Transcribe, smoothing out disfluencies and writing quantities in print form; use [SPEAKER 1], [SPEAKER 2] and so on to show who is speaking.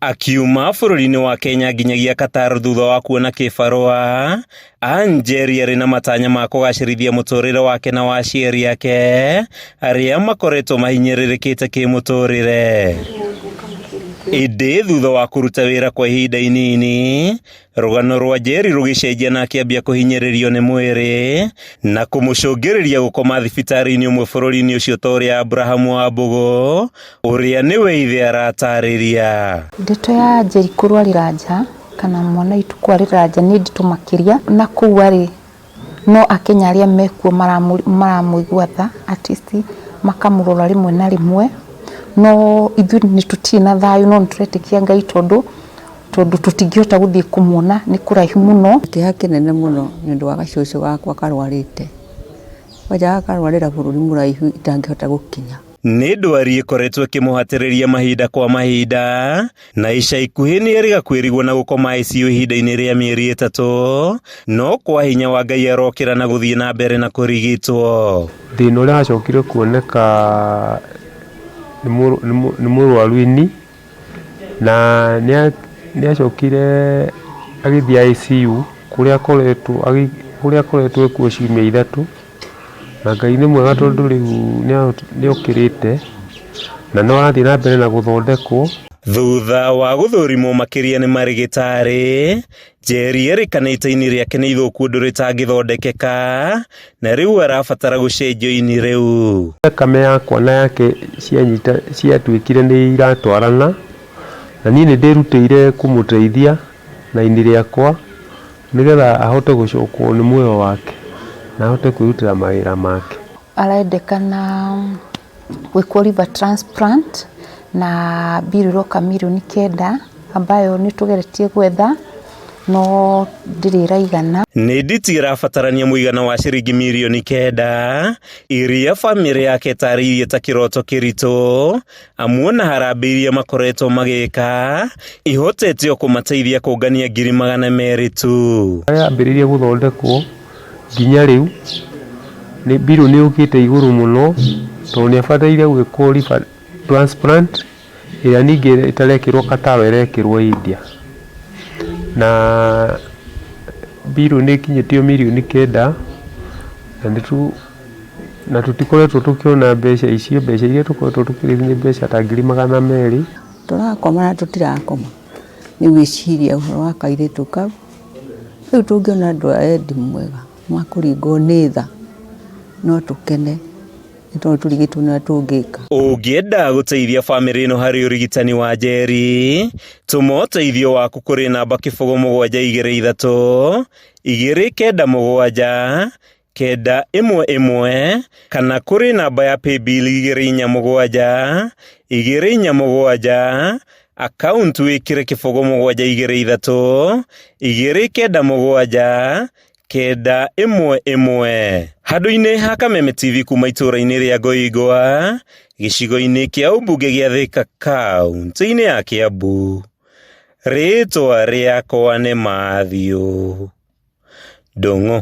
[SPEAKER 1] Akiuma bũrũri-inĩ wa Kenya nginyagia Qatar thutha wa kuona kĩbarũa, Anjeri arĩ na matanya ma kũgacĩrithia mũtũrĩre wake na wa aciari ake arĩa makoretwo mahinyĩrĩrĩkĩte kĩmũtũrĩre. Ĩndĩ thutha wa kũruta wĩra kwa ihinda inini, rũgano rwa Njeri rũgĩcenjia na akĩambia kũhinyĩrĩrio nĩ mwĩrĩ na kũmũcũngĩrĩria gũkoma thibitarĩ-inĩ ũmwe bũrũri-inĩ ũcio ta ũrĩa Abraham Wambũgũ ũrĩa nĩwe ithe aratarĩria.
[SPEAKER 2] Ndeto ya Njeri kũrwarĩra nja kana mwana witũ kũrwarĩra nja nĩ nditũ makĩria na kũu arĩ no akenya arĩa mekuo maramũigua tha at least makamũrora rĩmwe na rĩmwe no ithuĩ nĩ tũtirĩ na thayũ no nĩ tũretĩkia Ngai tondũ tondũ tũtingĩhota gũthiĩ kũmuona nĩ kũraihu mũno.
[SPEAKER 3] Kĩeha kĩnene mũno nĩ ũndũ wa gacũcũ gakwa karwarĩte, kwanja gakarwarĩra bũrũri mũraihu itangĩhota gũkinya.
[SPEAKER 1] Nĩ ndwari ĩkoretwo ĩkĩmũhatĩrĩria mahinda kwa mahinda na ica ikuhĩ nĩ erĩga kwĩrigwo na gũkoma ICU ihinda-inĩ rĩa mĩeri 3, no kwa hinya wa Ngai arokĩra na gũthiĩ na mbere na kũrigitwo.
[SPEAKER 4] Thĩna ũrĩa wacokire kuoneka nĩ mũrwaru ini na nĩ acokire agĩthiĩ ICU kũrĩa akoretwo ekuo ciumia 3 na Ngai nĩ mwega tondũ rĩu nĩ okĩrĩte na no arathiĩ na mbere na gũthondekwo.
[SPEAKER 1] Thutha wa gũthũrimwo makĩria nĩ marĩgĩtarĩ, Njeri erĩkanĩte ini rĩake nĩ ithũku ũndũ rĩtangĩthondekeka na rĩu arabatara gũcenjio ini rĩu.
[SPEAKER 4] Thakame yakwa na yake ciatuĩkire nĩ iratwarana na niĩ nĩ ndĩrutĩire kũmũteithia na ini rĩakwa nĩgetha ahote gũcokwo nĩ muoyo wake na ahote kwĩrutĩra mawĩra make.
[SPEAKER 2] Arendekana gwĩkwo liver transplant na bill ĩroka mirioni 9 ambayo nĩ tũgeretie gwetha no ndĩrĩ ĩraigana.
[SPEAKER 1] Nĩ nditi ĩrabatarania mũigana wa ciringi mirioni 9 iria bamĩrĩ yake ĩtarĩirie ta kĩroto kĩritũ amu ona harambee iria makoretwo magĩka ihotete o kũmateithia kũngania 200,000 tu.
[SPEAKER 4] Yambĩrĩirie gũthondekwo nginya rĩu nĩ mbirũ nĩ yũkĩte igũrũ mũno tondũ nĩ abataire gwĩkwo liver transplant ĩrĩa ningĩ ĩtarekĩrwo Qatar ĩrekĩrwo India na mbirũ nĩ ĩkinyĩtio mirioni 9 na tũtikoretwo tũkĩona mbeca icio, mbeca iria tũkoretwo tũkĩrĩhi nĩ mbeca ta 200,000.
[SPEAKER 3] Tũrakoma na tũtirakoma nĩ gwĩciria ũhoro wa kairĩtu kau. Rĩu tũngĩona andũ a wendi mwega makũringwo nĩ tha no tũkene nĩ tondũ tũrigĩtwo nĩ ũrĩa tũngĩka.
[SPEAKER 1] Ũngĩenda gũteithia bamĩrĩ ĩno harĩ ũrigitani wa Njeri, tũma ũteithio waku kũrĩ namba 0723 297 911 kana kũrĩ namba ya paybill 247 247 akaunti wĩkĩre 0723 297 911. Handũ-inĩ ha Kameme TV kuma itũũra-inĩ rĩa Ngoingwa, gĩcigo-inĩ kĩa ũmbunge gĩa Thika kaunti-inĩ ya Kiambu, rĩtwa rĩakwa nĩ Matthew Ndung'u.